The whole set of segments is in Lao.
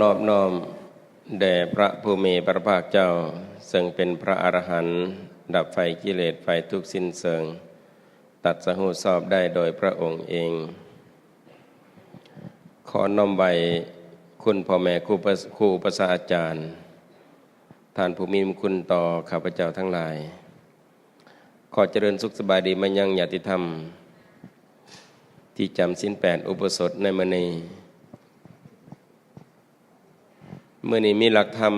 ນອບນ້ອມແດ່ພະຜູ້ມີພະພາກເຈົ້າ ເຊິ່ງເປັນພະອະລະຫັນ ດັບໄຟກິເລດ ໄຟທຸກສິ້ນເຊີງ ຕັດສະຮູ້ຊອບໄດ້ໂດຍພະອົງເອງ. ຂໍນ້ອມໄຫວ້ຄຸນພໍ່ແມ່ ຄູປະ ຄູອຸປະຊາອາຈານ, ທ່ານຜູ້ມີບຸນຄຸນຕໍ່ຂ້າພະເຈົ້າທັງຫຼາຍ. ຂໍຈະເລີນສຸກສະບາຍດີມາຍັງຍາດຕິທຳ ທີ່ຈຳສິນແປດອຸໂບສົດໃນມື້ນີ້. ມື້ນີ້ມີຫຼັກທຳ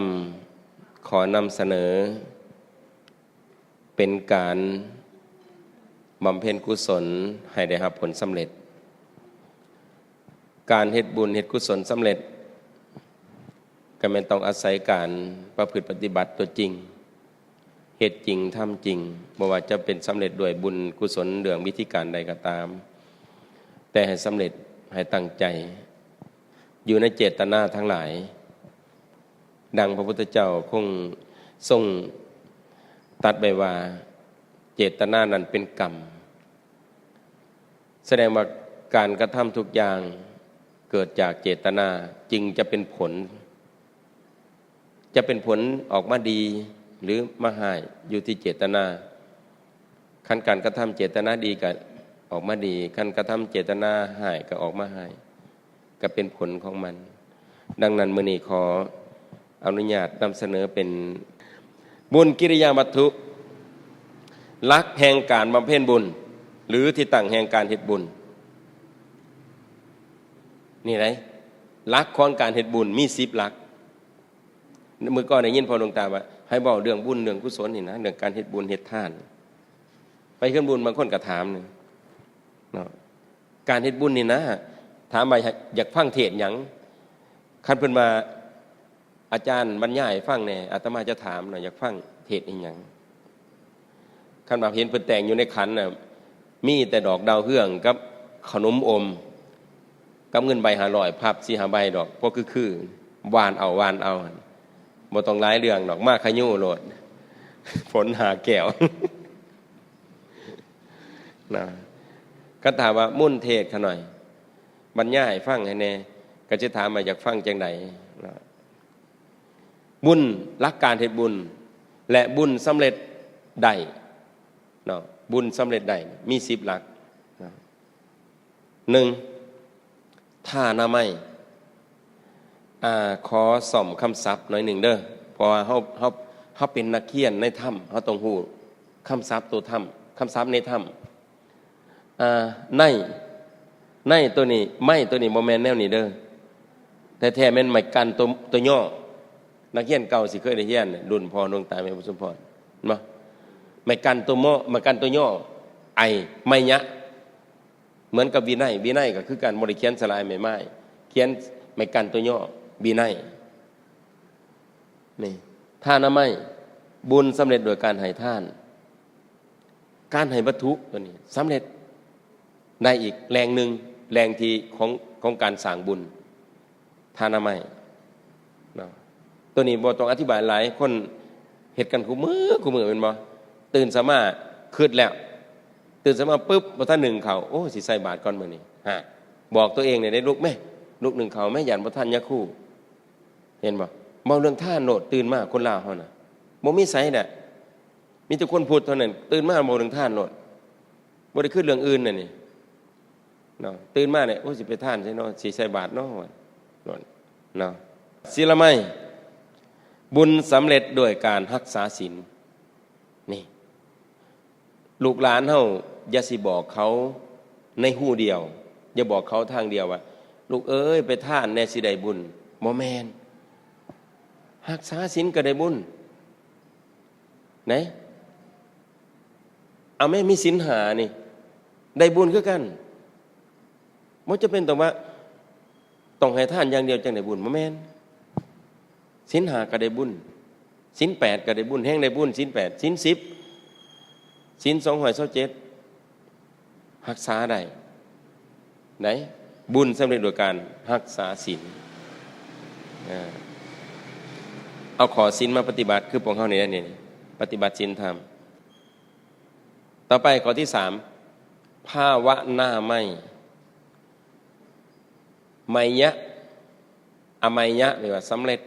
ຂໍນຳສະເໜີ ເປັນການບຳເພັນກຸສົນໃຫ້ໄດ້ຮັບຜົນສຳເລັດ. ການເຮັດບຸນເຮັດກຸສົນສຳເລັດ ກໍແມ່ນຕ້ອງອາໄສການປະພຶດປະຕິບັດຕົວຈິງ, ເຮັດຈິງ ທຳຈິງ, ບໍ່ວ່າຈະເປັນສຳເລັດດ້ວຍບຸນກຸສົນເລື່ອງວິທີການໃດກໍຕາມ, ແຕ່ໃຫ້ສຳເລັດ, ໃຫ້ຕັ້ງໃຈ ຢູ່ໃນເຈດຕະນາທັງຫຼາຍ. ດັ່ງພະພຸດທະເຈົ້າຄົງຊົງຕັດໄວ້ວ່າ ເຈດຕະນານັ້ນເປັນກຳ. ສະແດງວ່າການກະທຳທຸກຢ່າງເກີດຈາກເຈດຕະນາ ຈຶ່ງຈະເປັນຜົນ. ຈະເປັນຜົນອອກມາດີ ຫຼື ມາຮ້າຍ ຢູ່ທີ່ເຈດຕະນາ. ຄັນການກະທຳເຈດຕະນາດີກໍອອກມາດີ, ຄັນກະທຳເຈດຕະນາຮ້າຍກໍອອກມາຮ້າຍ, ກໍເປັນຜົນຂອງມັນ. ດັ່ງນັ້ນ ມື້ນີ້ຂໍອະນຸຍາດນຳສະເໜີເປັນບຸນກິລິຍາວັດຖຸ, ຫຼັກແຫ່ງການບຳເພັນບຸນ ຫຼື ທີ່ຕັ້ງແຫ່ງການເຮັດບຸນ. ນີ້ໃດ ຫຼັກຂອງການເຮັດບຸນມີສິບຫຼັກ. ມື້ກ່ອນໄດ້ຍິນພໍ່ຫຼວງຕາວ່າ ໃຫ້ເວົ້າເລື່ອງບຸນເລື່ອງກຸສົນນີ້ນະ, ເລື່ອງການເຮັດບຸນເຮັດທານ. ໄປເຮືອນບຸນບາງຄົນກໍຖາມເນາະ, ການເຮັດບຸນນີ້ນະ, ຖາມວ່າຢາກ ຢາກຟັງເທດຫຍັງ? ຄັນເພິ່ນວ່າ ອາຈານບັນຍາຍໃຫ້ຟັງແດ່, ອາດຕະມາຈະຖາມນະ, ຢາກຟັງເທດອີຫຍັງ? ຄັນວ່າເຫັນເພິ່ນແຕ່ງຢູ່ໃນຂັນນະ, ມີແຕ່ດອກດາວເຮືອງກັບຂະໜົມອົມ ກັບເງິນໃບຫ້າຮ້ອຍ ພັບສີ່ຫ້າໃບດອກ, ພໍຄືໆ ຫວ່ານເອົາ ຫວ່ານເອົາ, ບໍ່ຕ້ອງຫຼາຍເລື່ອງດອກ, ມາຂະໂຍໂລດ, ຝົນຫ້າແກ້ວ ນະ. ຄັນຖາມວ່າ ມົນເທດຂ້າໜ້ອຍ, ບັນຍາຍໃຫ້ຟັງໃຫ້ແດ່, ກໍຊິຖາມວ່າ ຢາກຟັງຈັ່ງໃດເນາະ? ບຸນ, ຫຼັກການເຮັດບຸນ ແລະ ບຸນສຳເລັດໄດ້ເນາະ, ບຸນສຳເລັດໄດ້ມີສິບຫຼັກເນາະ. ໜຶ່ງ, ທ່ານາໄມ. ອາ, ຂໍສ້ອມຄຳສັບໜ້ອຍໜຶ່ງເດີ, ເພາະວ່າເຮົາ, ເຮົາ, ເຮົາເປັນນັກຮຽນໃນທຳ, ເຮົາຕ້ອງຮູ້ຄຳສັບໂຕທຳ, ຄຳສັບໃນທຳ. ອາ, ໄນ, ໄນໂຕນີ້, ໄມໂຕນີ້ບໍ່ແມ່ນແນວນີ້ເດີ, ແທ້ໆແມ່ນໄມ້ກັນໂຕ, ໂຕຫຍໍ້. ນັກຮຽນເກົ່າຊິເຄີຍໄດ້ຮຽນ, ລຸ້ນພໍ່ຫຼວງຕາແມ່ບຸນສົມພອນ, ເຫັນບໍ່? ໄມ້ກັນໂຕເໝາະ, ໄມ້ກັນໂຕຫຍໍ້, ໄອ, ໄມຍະ. ເໝືອນກັບວິໄນ, ວິໄນກໍຄືກັນ, ບໍ່ໄດ້ຂຽນສະຫຼາຍໄມ້ໄມ້, ຂຽນໄມ້ກັນໂຕຫຍໍ້, ວິໄນ. ນີ້ ທ່ານາໄມ, ບຸນສຳເລັດໂດຍການໃຫ້ທານ. ການໃຫ້ວັດຖຸຕົວນີ້ສຳເລັດໄດ້ອີກແຫຼ່ງໜຶ່ງ, ແຫຼ່ງທີ່ຂອງ, ຂອງການສ້າງບຸນ, ທ່ານາໄມເນາະ. ຕົວນີ້ບໍ່ຕ້ອງອະທິບາຍຫຼາຍ, ຄົນເຮັດກັນຄູ່ມື້, ຄູ່ມື້ແມ່ນບໍ່? ຕື່ນເຊົ້າມາຄຶດແລ້ວ, ຕື່ນເຊົ້າມາປຶບ ບໍ່ທັນໜຶ້ງເຂົ້າ, ໂອ້ ຊິໃສ່ບາດກ່ອນມື້ນີ້. ຫາ ບອກຕົວເອງນີ້ເດ້, ລຸກແມ້, ລຸກໜຶ້ງເຂົ້າແມ້, ຢ້ານບໍ່ທັນຍາຄູ. ເຫັນບໍ່? ເວົ້າເລື່ອງທານໂລດ, ຕື່ນມາຄົນລາວເຮົານະ ບໍ່ມີໃສແຫຼະ, ມີແຕ່ຄົນພຸດເທົ່ານັ້ນ, ຕື່ນມາເວົ້າເລື່ອງທານໂລດ, ບໍ່ໄດ້ຄິດເລື່ອງອື່ນນະນີ້ເນາະ. ຕື່ນມາແລ້ວ ໂອ້ ຊິໄປທານໃສເນາະ, ຊິໃສ່ບາດເນາະ, ເນາະ. ສິລະໄມ, ບຸນສຳເລັດດ້ວຍການຮັກສາສິນ. ນີ້ ລູກຫຼານເຮົາ ຢ່າຊິບອກເຂົາໃນຮູດຽວ, ຢ່າບອກເຂົາທາງດຽວວ່າ ລູກເອີຍ ໄປທານແດ່ ຊິໄດ້ບຸນ. ບໍ່ແມ່ນ, ຮັກສາສິນກໍໄດ້ບຸນເດ້. ເອົາແມ້ ມີສິນຫ້ານີ້ ໄດ້ບຸນຄືກັນ. ບໍ່ຈຳເປັນຕ້ອງວ່າ ຕ້ອງໃຫ້ທານຢ່າງດຽວຈັ່ງໄດ້ບຸນ, ບໍ່ແມ່ນ. ສິນຫ້າກໍໄດ້ບຸນ, ສິນແປດກໍໄດ້ບຸນ, ແຮ່ງໄດ້ບຸນສິນແປດ, ສິນສິບ, ສິນສອງຮ້ອຍຊາວເຈັດ ຮັກສາໄດ້ໄດ໋. ບຸນສຳເລັດດ້ວຍການຮັກສາສິນ. ເອົາຂໍ້ສິນມາປະຕິບັດ ຄືພວກເຮົານີ້ແຫຼະນີ້, ປະຕິບັດສິນທຳ. ຕໍ່ໄປຂໍ້ທີສາມ ພາວະນາໄມ. ໄມຍະ ອາໄມຍະ ແປວ່າສຳເລັດ,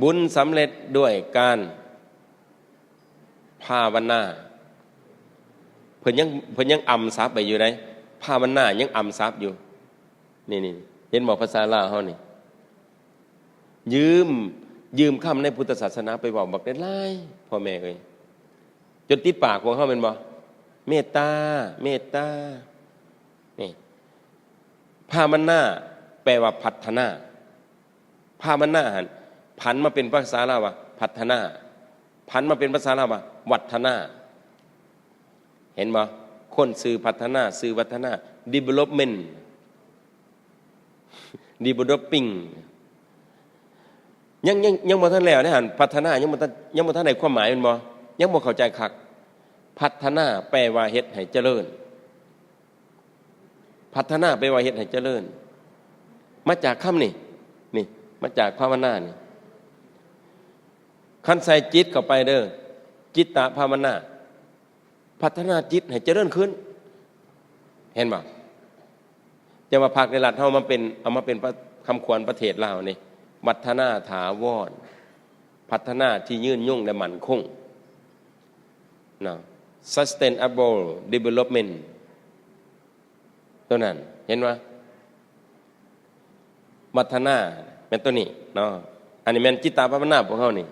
ບຸນສຳເລັດດ້ວຍການພາວະນາ. ເພິ່ນຍັງ ເພິ່ນຍັງອຳສັບໄວ້ຢູ່ໃດ໋, ພາວະນາຍັງອຳສັບຢູ່. ນີ້ໆ ເຫັນບໍ່ ພາສາລາວເຮົານີ້ ຢືມ ຢືມຄຳໃນພຸດທະສາສະໜາໄປເວົ້າບັກຫຼາຍໆ ພໍ່ແມ່ເອີຍ, ຈົນຕິດປາກພວກເຮົາແມ່ນບໍ່? ເມດຕາ ເມດຕາ ນີ້ ພາວະນາ ແປວ່າພັດທະນາ. ພາວະນາຫັ້ນ ຜັນມາເປັນພາສາລາວວ່າພັດທະນາ, ຜັນມາເປັນພາສາລາວວ່າວັດທະນາ. ເຫັນບໍ່? ຄົນຊື່ພັດທະນາ, ຊື່ວັດທະນາ, development, developing. ຍັງ ຍັງ ຍັງບໍ່ທັນແລ້ວເດ້ຫັ້ນ, ພັດທະນາຍັງບໍ່ທັນ ຍັງບໍ່ທັນໄດ້ຄວາມໝາຍແມ່ນບໍ່? ຍັງບໍ່ເຂົ້າໃຈຄັກ. ພັດທະນາແປວ່າເຮັດໃຫ້ຈະເລີນ. ພັດທະນາແປວ່າເຮັດໃຫ້ຈະເລີນ. ມາຈາກຄຳນີ້ ນີ້ ມາຈາກພາວະນານີ້. ຄັນໃສ່ຈິດເຂົ້າໄປເດີ, ຈິດຕະພາວະນາ, ພັດທະນາຈິດໃຫ້ຈະເລີນຂຶ້ນ. ເຫັນບໍ່? ຈະວ່າພາກໃນລັດເຮົາມາເປັນ ເອົາມາເປັນ ຄຳຂວັນປະເທດລາວນີ້, ວັດທະນາຖາວອນ, ພັດທະນາທີ່ຍືນຍົງ ແລະ ໝັ້ນຄົງເນາະ, sustainable development ຕົວນັ້ນ. ເຫັນບໍ່? ວັດທະນາແມ່ນຕົວນີ້ເນາະ. ອັນນີ້ແມ່ນຈິດຕະພາວະນາພວກເຮົານີ້,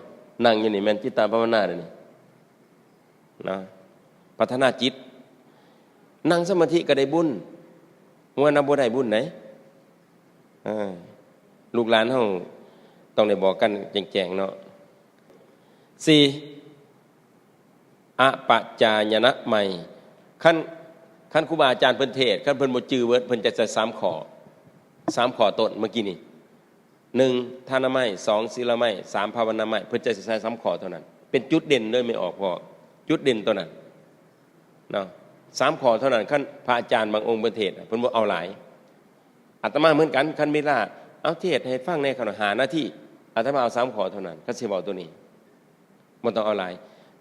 ນັ່ງຢູ່ນີ້ແມ່ນຈິດຕະພາວະນາເດ້ນີ້ເນາະ, ພັດທະນາຈິດ. ນັ່ງສະມາທິກໍໄດ້ບຸນ, ເມື່ອນຳບໍ່ໄດ້ບຸນໃດ. ເອີ ລູກຫຼານເຮົາຕ້ອງໄດ້ບອກກັນແຈ້ງໆເນາະ. ສີ່ ອະປະຈາຍະນະໄມ. ຄັນ ຄັນຄູບາອາຈານເພິ່ນເທດ, ຄັນເພິ່ນບໍ່ຈື່ເບີດ, ເພິ່ນຈະໃສ່ສາມຂໍ້, ສາມຂໍ້ຕົ້ນເມື່ອກີ້ນີ້. ໜຶ່ງ ທານະໄມ, ສອງ ສີລະໄມ, ສາມ ພາວະນາໄມ, ເພິ່ນຈະໃສ່ສາມຂໍ້ເທົ່ານັ້ນ. ເປັນຈຸດເດັ່ນເລີຍ ແມ່ອອກພໍ່, ຈຸດເດັ່ນຕົວນັ້ນເນາະ, ສາມຂໍ້ເທົ່ານັ້ນ. ຄັນພະອາຈານບາງອົງເພິ່ນເທດ, ເພິ່ນບໍ່ເອົາຫຼາຍ. ອາດຕະມາເໝືອນກັນ, ຄັນມີເວລາ ເອົາເທດໃຫ້ຟັງແດ່ ຄັນຫ້ານາທີ, ອາດຕະມາເອົາສາມຂໍ້ເທົ່ານັ້ນ, ຄັນຊິເວົ້າຕົວນີ້. ບໍ່ຕ້ອງເອົາຫຼາຍ,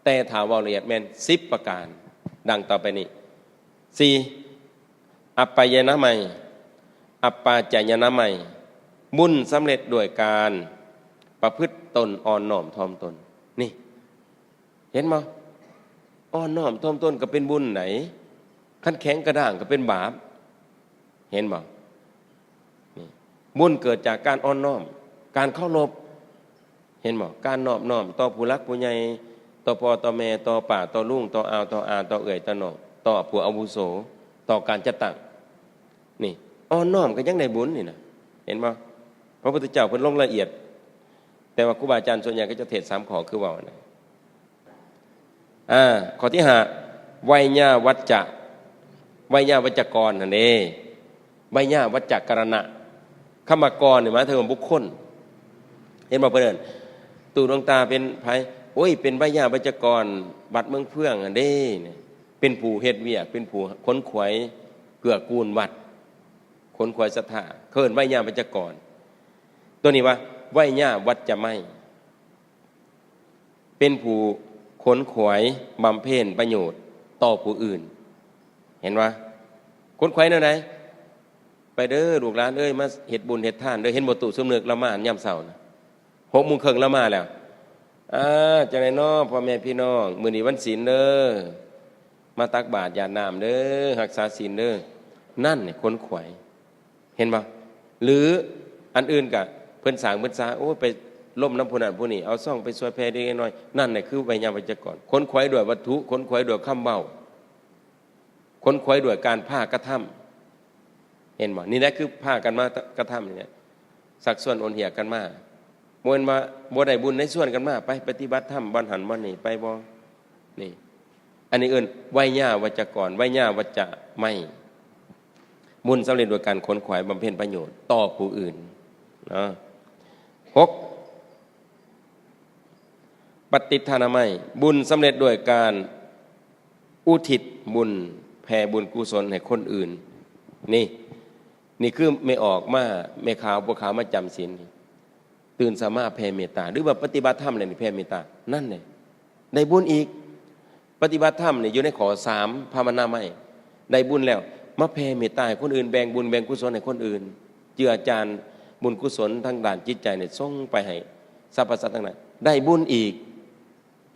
ແຕ່ຖ້າເວົ້າລະອຽດແມ່ນສິບປະການ ດັ່ງຕໍ່ໄປນີ້. ສີ່ ອະປະຍານະໄມ, ອະປາຈາຍະນະໄມ, ບຸນສຳເລັດດ້ວຍການປະພຶດຕົນອ່ອນນ້ອມຖ່ອມຕົນ. ນີ້ ເຫັນບໍ່? ອ່ອນນ້ອມຖ່ອມຕົນກໍເປັນບຸນໃດ, ຄັນແຂງກະດ້າງກໍເປັນບາບ. ເຫັນບໍ່? ນີ້ ບຸນເກີດຈາກການອ່ອນນ້ອມ, ການເຄົາລົບ. ເຫັນບໍ່? ການນອບນ້ອມຕໍ່ຜູ້ຫຼັກຜູ້ໃຫຍ່, ຕໍ່ພໍ່ຕໍ່ແມ່, ຕໍ່ປ້າຕໍ່ລຸງ, ຕໍ່ອາວຕໍ່ອາ, ຕໍ່ເອື້ອຍຕໍ່ນ້ອງ, ຕໍ່ຜູ້ອາວຸໂສ, ຕໍ່ການຈັດຕັ້ງ. ນີ້ ອ່ອນນ້ອມກໍຍັງໄດ້ບຸນນີ້ນະ. ເຫັນບໍ່? ພະພຸດທະເຈົ້າເພິ່ນລົງລະອຽດ, ແຕ່ວ່າຄູບາອາຈານສ່ວນໃຫຍ່ກໍຈະເທດສາມຂໍ້ຄືເວົ້ານະ. ອາ ຂໍ້ທີຫ້າ ໄວຍາວັດຈະ, ໄວຍາວັດຈະກອນຫັ້ນເດ້, ໄວຍາວັດຈະກະລະນະ. ຄຳວ່າກອນນີ້ໝາຍເຖິງວ່າບຸກຄົນ. ເຫັນບໍ່? ເພິ່ນເອີ້ນ ຕູ້ດວງຕາເປັນໃຜ? ໂອ້ຍ ເປັນໄວຍາວັດຈະກອນວັດເມືອງເຟືອງຫັ້ນເດ້, ເປັນຜູ້ເຮັດວຽກ, ເປັນຜູ້ຂົນຂວາຍເກື້ອກູນວັດ, ຂົນຂວາຍສັດທາ, ເອີ້ນໄວຍາວັດຈະກອນ. ຕົວນີ້ວ່າໄວຍາວັດຈະໄມ. ເປັນຜູ້ຂົນຂວາຍບຳເພັນປະໂຫຍດຕໍ່ຜູ້ອື່ນ. ເຫັນບໍ່? ຂົນຂວາຍແນວໃດ? ໄປເດີລູກຫຼານເອີຍ, ມາເຮັດບຸນເຮັດທານເດີ. ເຫັນບໍ່? ຕູ້ສົມນຶກລາວມາຍາມເຊົ້ານະ, ຫົກໂມງເຄິ່ງລາວມາແລ້ວ. ອາ ຈັ່ງໃດນໍພໍ່ແມ່ພີ່ນ້ອງ, ມື້ນີ້ວັນສິນເດີ, ມາຕັກບາດຢາດນ້ຳເດີ, ຮັກສາສິນເດີ. ນັ້ນ ຂົນຂວາຍ. ເຫັນບໍ່? ຫຼື ອັນອື່ນກະເພິ່ນສ້າງເພິ່ນສາ, ໂອ້ ໄປລົມນຳຜູ້ນັ້ນຜູ້ນີ້, ເອົາຊອງໄປຊ່ວຍແຜ່ເລັກໆນ້ອຍໆ. ນັ້ນແຫຼະຄືໄວຍາວັດຈະກອນ, ຂົນຂວາຍດ້ວຍວັດຖຸ, ຂົນຂວາຍດ້ວຍຄຳເວົ້າ, ຂົນຂວາຍດ້ວຍການພາກະທຳ. ເຫັນບໍ່? ນີ້ແຫຼະຄືພາກັນມາກະທຳນີ້ແຫຼະ, ຊັກຊວນໂອນຫຽກກັນມາ. ບໍ່ແມ່ນວ່າບໍ່ໄດ້ບຸນໄດ້ຊວນກັນມາ, ໄປປະຕິບັດທຳບ່ອນຫັ້ນບ່ອນນີ້ໄປບໍ່? ນີ້ ອັນນີ້ເອີ້ນໄວຍາວັດຈະກອນ, ໄວຍາວັດຈະໄມ. ບຸນສຳເລັດດ້ວຍການຂົນຂວາຍບຳເພັນປະໂຫຍດຕໍ່ຜູ້ອື່ນເນາະ. ຫົກ ປະຕິດທານະໄມ, ບຸນສຳເລັດດ້ວຍການອຸທິດບຸນ, ແຜ່ບຸນກຸສົນໃຫ້ຄົນອື່ນ. ນີ້ ນີ້ຄືແມ່ອອກມາ, ແມ່ຂາວ ພວກຂາວມາຈຳສິນ, ຕື່ນເຊົ້າມາແຜ່ເມດຕາ ຫຼືວ່າປະຕິບັດທຳແລ້ວນີ້ແຜ່ເມດຕາ, ນັ້ນແຫຼະ ໄດ້ບຸນອີກ. ປະຕິບັດທຳນີ້ຢູ່ໃນຂໍ້ສາມ ພາວະນາໄມ, ໄດ້ບຸນແລ້ວມາແຜ່ເມດຕາໃຫ້ຄົນອື່ນ, ແບ່ງບຸນແບ່ງກຸສົນໃຫ້ຄົນອື່ນ. ເຈື່ອຈານ ບຸນກຸສົນທາງດ້ານຈິດໃຈນີ້ສົ່ງໄປໃຫ້ສັບພະສັດທັງຫຼາຍ ໄດ້ບຸນອີກ.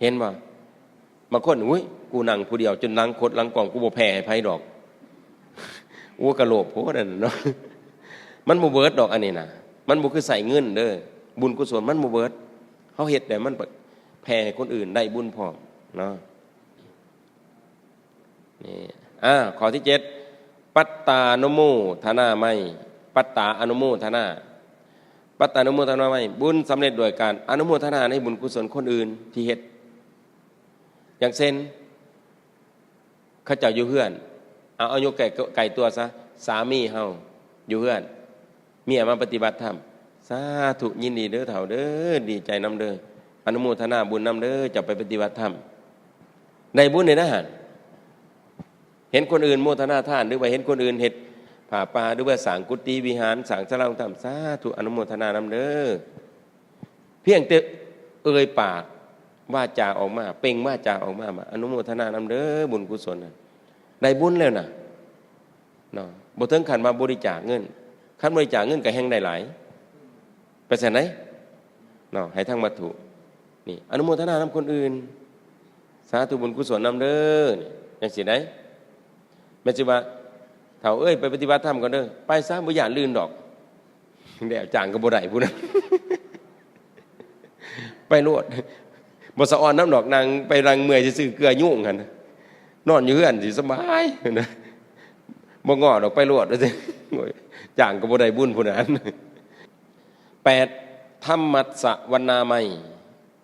ເຫັນບໍ່? ບາງຄົນ ໂອ້ຍ ກູນັ່ງຜູ້ດຽວຈົນຫຼັງຄົດຫຼັງກອງ ກູບໍ່ແຜ່ໃຫ້ໃຜດອກ. ໂອ້ ກະໂລບໂພດນັ້ນເນາະ. ມັນບໍ່ເບີດດອກອັນນີ້ນະ. ມັນບໍ່ຄືໃຊ້ເງິນເດີ. ບຸນກຸສົນມັນບໍ່ເບີດ. ເຮົາເຮັດແລ້ວມັນແຜ່ໃຫ້ຄົນອື່ນໄດ້ບຸນພ້ອມເນາະ. ນີ້ ອ່າ ຂໍ້ທີເຈັດ ປັດຕານຸໂມທະນາໄມ ປັດຕາອະນຸໂມທະນາ ປັດຕານຸໂມທະນາໄມ ບຸນສຳເລັດດ້ວຍການອະນຸໂມທະນາໃນບຸນກຸສົນຄົນອື່ນທີ່ເຮັດ. ຢ່າງເຊັ່ນ ເຂົາເຈົ້າຢູ່ເຮືອນ ເອົາ ເອົາຍົກໃກ້ ໃກ້ຕົວຊະ ສາມີເຮົາຢູ່ເຮືອນ ເມຍມາປະຕິບັດທຳ ສາທຸ ຍິນດີເດີເຖົ້າເດີ ດີໃຈນຳເດີ ອະນຸໂມທະນາບຸນນຳເດີ ເຈົ້າໄປປະຕິບັດທຳ ໄດ້ບຸນເດ້ນະຫັ້ນ. ເຫັນຄົນອື່ນໂມທະນາທານ ຫຼືວ່າເຫັນຄົນອື່ນເຮັດຜ້າປ່າ ຫຼືວ່າສ້າງກຸຕິວິຫານ ສ້າງສາລາຂອງທຳ ສາທຸ ອະນຸໂມທະນານຳເດີ. ພຽງແຕ່ເອີ່ຍປາກ ວາຈາອອກມາ ເປັ່ງວາຈາອອກມາ ວ່າອະນຸໂມທະນານຳເດີ ບຸນກຸສົນນະ ໄດ້ບຸນແລ້ວນະ ເນາະ. ບໍ່ເຖິງຂັ້ນວ່າບໍລິຈາກເງິນ ຄັນບໍລິຈາກເງິນກໍແຮ່ງໄດ້ຫຼາຍ ໄປຊັ້ນໃດ ເນາະ ໃຫ້ທາງວັດຖຸ ນີ້ ອະນຸໂມທະນານຳຄົນອື່ນ ສາທຸບຸນກຸສົນນຳເດີ ນີ້ ຈັ່ງຊີ້ໃດ. ແມ່ນຊິວ່າ ເຖົ້າເອີຍ ໄປປະຕິບັດທຳກ່ອນເດີ ໄປຊະ ບໍ່ຢ້ານລື່ນດອກ. ແລ້ວຈ້າງກໍບໍ່ໄດ້ຜູ້ນັ້ນ ໄປໂລດ ບໍ່ສະອອນນຳດອກ ນັ່ງໄປນັ່ງເມື່ອຍຊື່ໆ ເກືອຍຸງຫັ້ນ ນອນຢູ່ເຮືອນຊິສະບາຍ ບໍ່ງໍດອກ ໄປໂລດ ໂອ້ຍ ຈ້າງກໍບໍ່ໄດ້ບຸນຜູ້ນັ້ນ. ແປດ ທຳມັດສະວັນນາໄມ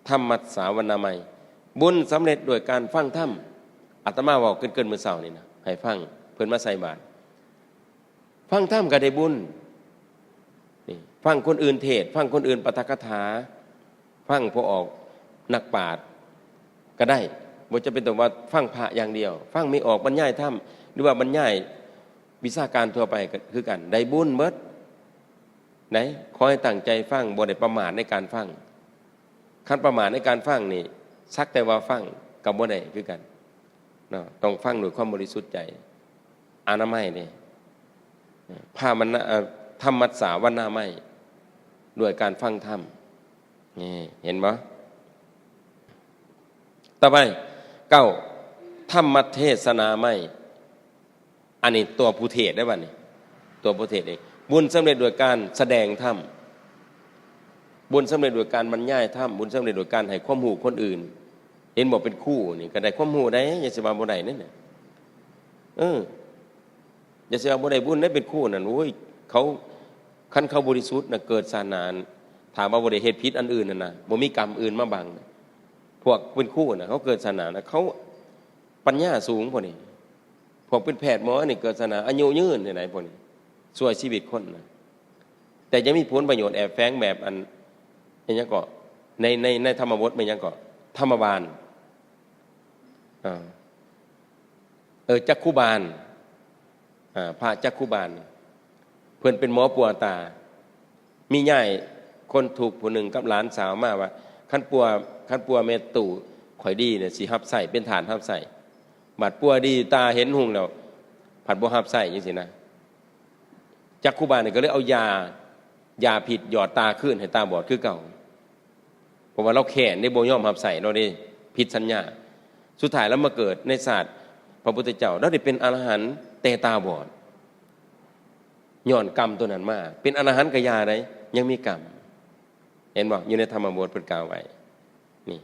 ທຳມັດສາວັນນາໄມ ບຸນສຳເລັດດ້ວຍການຟັງທຳ. ອາດຕະມາເວົ້າເກີນໆ ມື້ເຊົ້ານີ້ນະ ໃຫ້ຟັງ ເພິ່ນມາໃສ່ບາດ ຟັງທຳກໍໄດ້ບຸນ ນີ້ ຟັງຄົນອື່ນເທດ ຟັງຄົນອື່ນປາຖະກະຖາ ຟັງຜູ້ອອກນັກປາດກໍໄດ້ ບໍ່ຈຳເປັນຕ້ອງວ່າຟັງພະຢ່າງດຽວ ຟັງແມ່ອອກບັນຍາຍທຳ ຫຼືວ່າບັນຍາຍວິຊາການທົ່ວໄປກໍຄືກັນ ໄດ້ບຸນເບິດໃດ. ຂໍໃຫ້ຕັ້ງໃຈຟັງ ບໍ່ໄດ້ປະໝາດໃນການຟັງ ຄັນປະໝາດໃນການຟັງນີ້ ສັກແຕ່ວ່າຟັງກໍບໍ່ໄດ້ຄືກັນເນາະ ຕ້ອງຟັງດ້ວຍຄວາມບໍລິສຸດໃຈ ອະນາໄມເດ້ ພາວະນາ ເອີ ທຳມັດສາວັນນາໄມ ດ້ວຍການຟັງທຳ ນີ້ ເຫັນບໍ່? ຕໍ່ໄປ ເກົ້າ ທຳມັດເທສະນາໄມ ອັນນີ້ຕົວຜູ້ເທດໄດ໋ບັດນີ້ ຕົວຜູ້ເທດເອງ ບຸນສຳເລັດດ້ວຍການສະແດງທຳ ບຸນສຳເລັດດ້ວຍການບັນຍາຍທຳ ບຸນສຳເລັດດ້ວຍການໃຫ້ຄວາມຮູ້ຄົນອື່ນ ເຫັນບໍ່? ເປັນຄູນີ້ກໍໄດ້ຄວາມຮູ້ໄດ໋ ຢ່າຊິວ່າບໍ່ໄດ້ເດ້ນະ ເອີ ຢ່າຊິວ່າບໍ່ໄດ້ບຸນໄດ໋ ເປັນຄູນັ້ນ ໂອ້ຍ ເຂົາ ຄັນເຂົາບໍລິສຸດນະ ເກີດຊາດໜ້າ ຖ້າວ່າບໍ່ໄດ້ເຮັດຜິດອັນອື່ນຫັ້ນນະ ບໍ່ມີກຳອື່ນມາບັງ ພວກເປັນຄູນະ ເຂົາເກີດຊາດໜ້ານະ ເຂົາປັນຍາສູງພວກນີ້ ພວກເປັນແພດໝໍນີ້ເກີດຊາດໜ້າອາຍຸຍືນໃດໆ ພວກນີ້ຊ່ວຍຊີວິດຄົນນະ ແຕ່ຈະມີຜົນປະໂຫຍດແອບແຝງແບບອັນ ອີຫຍັງເກາະ ໃນ ໃນ ໃນທຳມະບົດແມ່ນຫຍັງເກາະ ທຳມະບານ ເອີ ຈັກຂຸບານ ອາ ພະຈັກຂຸບານ ເພິ່ນເປັນໝໍປົວຕາ ມີຍາຍຄົນທຸກຜູ້ໜຶ່ງກັບຫຼານສາວມາວ່າ ຄັນປົວ ຄັນປົວແມ່ຕູ້ຂ້ອຍດີນີ້ ຊິຮັບໃຊ້ ເປັນທາດຮັບໃຊ້ ບາດປົວດີຕາເຫັນຮຸ່ງແລ້ວ ພັດບໍ່ຮັບໃຊ້ ຈັ່ງຊີ້ນະ. ຈັກຂຸບານນີ້ກໍເລີຍເອົາຢາ ຢາພິດຫຍອດຕາຄືນໃຫ້ຕາບອດຄືເກົ່າ. ເພາະວ່າລາວແຄ້ນເດ້ ບໍ່ຍອມຮັບໃຊ້ລາວເດ້ ຜິດສັນຍາ. ສຸດທ້າຍລາວມາເກີດໃນຊາດພະພຸດທະເຈົ້າ ລາວໄດ້ເປັນອະລະຫັນແຕ່ຕາບອດ ຍ້ອນກຳຕົວນັ້ນມາ. ເປັນອະລະຫັນກະຢ່າໃດ ຍັງມີກຳ. ເຫັນບໍ່? ຢູ່ໃນທຳມະບົດເພິ່ນກ່າວໄວ້ນີ້.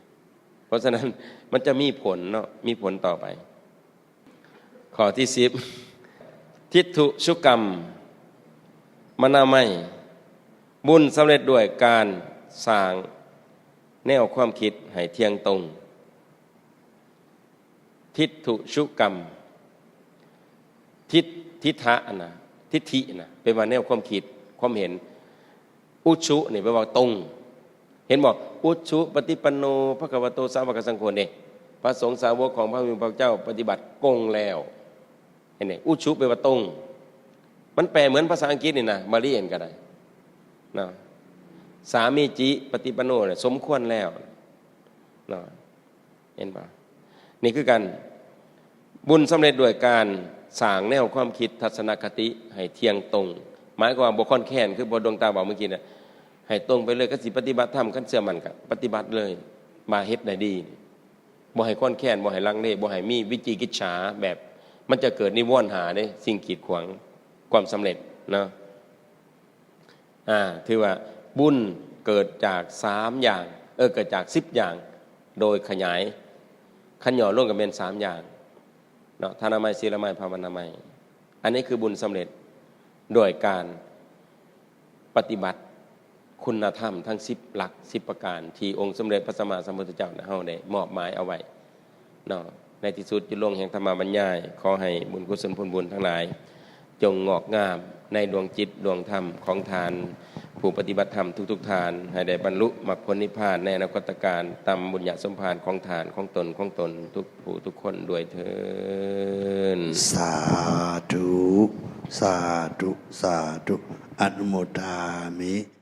ເພາະສະນັ້ນ ມັນຈະມີຜົນເນາະ ມີຜົນຕໍ່ໄປ. ຂໍ້ທີສິບ ທິฏฐิสุกรรม ມະນາໄມ ບຸນສຳເລັດດ້ວຍການສ້າງແນວຄວາມຄິດໃຫ້ທ່ຽງຕົງ. ທິດຖະສຸກຳ ທິດ ທິດຖະນະ ທິດຖິນະ ແປວ່າແນວຄວາມຄິດ ຄວາມເຫັນ. ອຸຊຸນີ້ແປວ່າຕົງ ເຫັນບໍ່? ອຸຊຸປະຕິປັນໂນ ພະຄະວະໂຕ ສາວະກະສັງໂຄ ເດ້ ພະສົງສາວົກຂອງພະຜູ້ມີພະພາກເຈົ້າປະຕິບັດກົງແລ້ວ. ເຫັນເດ້? ອຸຊຸແປວ່າຕົງ ມັນແປເໝືອນພາສາອັງກິດນີ້ນະ ບາລີອັນກໍໄດ້ເນາະ. ສາມີຈິປະຕິປັນໂນ ສົມຄວນແລ້ວເນາະ. ເຫັນບໍ່? ນີ້ຄືກັນ ບຸນສຳເລັດດ້ວຍການສ້າງແນວຄວາມຄິດທັດສະນະຄະຕິໃຫ້ທ່ຽງຕົງ ໝາຍຄວາມວ່າບໍ່ຄອນແຄນ ຄືພໍ່ດວງຕາເວົ້າເມື່ອກີ້ນະ ໃຫ້ຕົງໄປເລີຍ. ຄັນຊິປະຕິບັດທຳ ຄັນເຊື່ອໝັ້ນກໍປະຕິບັດເລີຍ ວ່າເຮັດໄດ້ດີ. ບໍ່ໃຫ້ຄອນແຄນ ບໍ່ໃຫ້ລັງເລ ບໍ່ໃຫ້ມີວິຈິກິດສາ ແບບມັນຈະເກີດນິວອນຫ້າເດ້ ສິ່ງກີດຂວາງຄວາມສຳເລັດເນາະ. ອ່າ ຖືວ່າບຸນເກີດຈາກສາມຢ່າງ ເອີ ເກີດຈາກສິບຢ່າງ ໂດຍຂະຫຍາຍ ຄັນຫຍໍ້ລົງກໍແມ່ນສາມຢ່າງເນາະ ທານນາໄມ ສີລະໄມ ພາວະນາໄມ. ອັນນີ້ຄືບຸນສຳເລັດດ້ວຍການປະຕິບັດຄຸນນະທຳທັງສິບຫຼັກ ສິບປະການ ທີ່ອົງສົມເດັດພະສຳມາສຳພຸດທະເຈົ້າເຮົາໄດ້ມອບໝາຍເອົາໄວ້ເນາະ. ໃນທີ່ສຸດ ຈຸດລົງແຫ່ງທຳມະບັນຍາຍ ຂໍໃຫ້ບຸນກຸສົນຜົນບຸນທັງຫຼາຍ ຈົ່ງງອກງາມໃນດວງຈິດດວງທຳຂອງທ່ານຜູ້ປະຕິບັດທຳທຸກໆທ່ານ ໃຫ້ໄດ້ບັນລຸມັກຜົນນິບພານໃນອະນາຄົດຕະການ ຕາມບຸນຍະສົມພານຂອງທ່ານ ຂອງຕົນ ຂອງຕົນ ທຸກຜູ້ທຸກຄົນດ້ວຍເທີ້ນ. ສາທຸ ສາທຸ ສາທຸ ອະນຸໂມທາມິ.